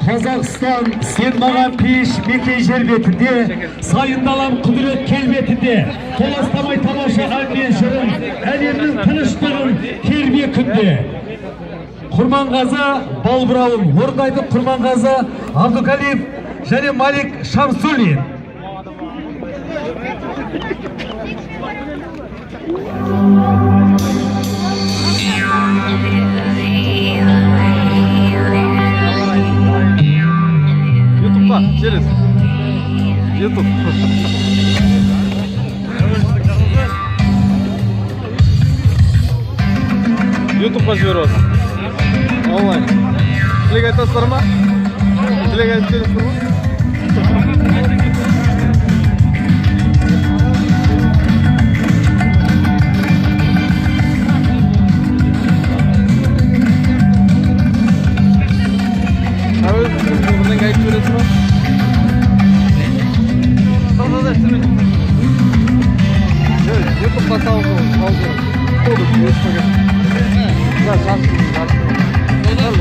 Қазақстан, сен маған пейіш мекен жер бетінде, сайын далам құдірет келбетінде, толастамай тамаша әнмен жырын, әлемнің тыныштығын тербе күнде. Құрманғазы Балбырауын орындайды Құрманғазы Абдукалиев және Малик Шамсулин. Ютубқа через Ютуб. Ютубқа жіберіп жатыр онлайн. Тілек айтасыздар ма? Тілек айтып жібересіздер ма? Тәуелсіздік бірдеңе айтып жібересіз ма? Ютубқа салып салып болды, өшіп кетті. Да, жарысың, жарысың.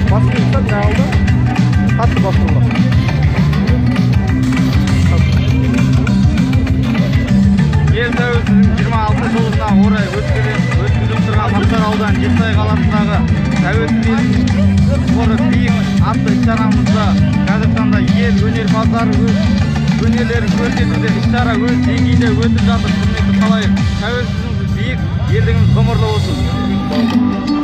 Басып да алды. Қатты басылды. Ел тәуелсіздігінің 26 жылдығына орай өткізіліп тұрған Мақтар ауданы Жетісай қаласындағы «Тәуелсіз елдің тұғыры биік» атты іс-шарамызда қазіргі таңда ел өнерпаздары өз өнерлерін көрсетуде. Іс-шара өз деңгейінде өтіп жатыр. Құрметті халайық, тәуелсіздігіміз биік, елдігіміз ғұмырлы болсын!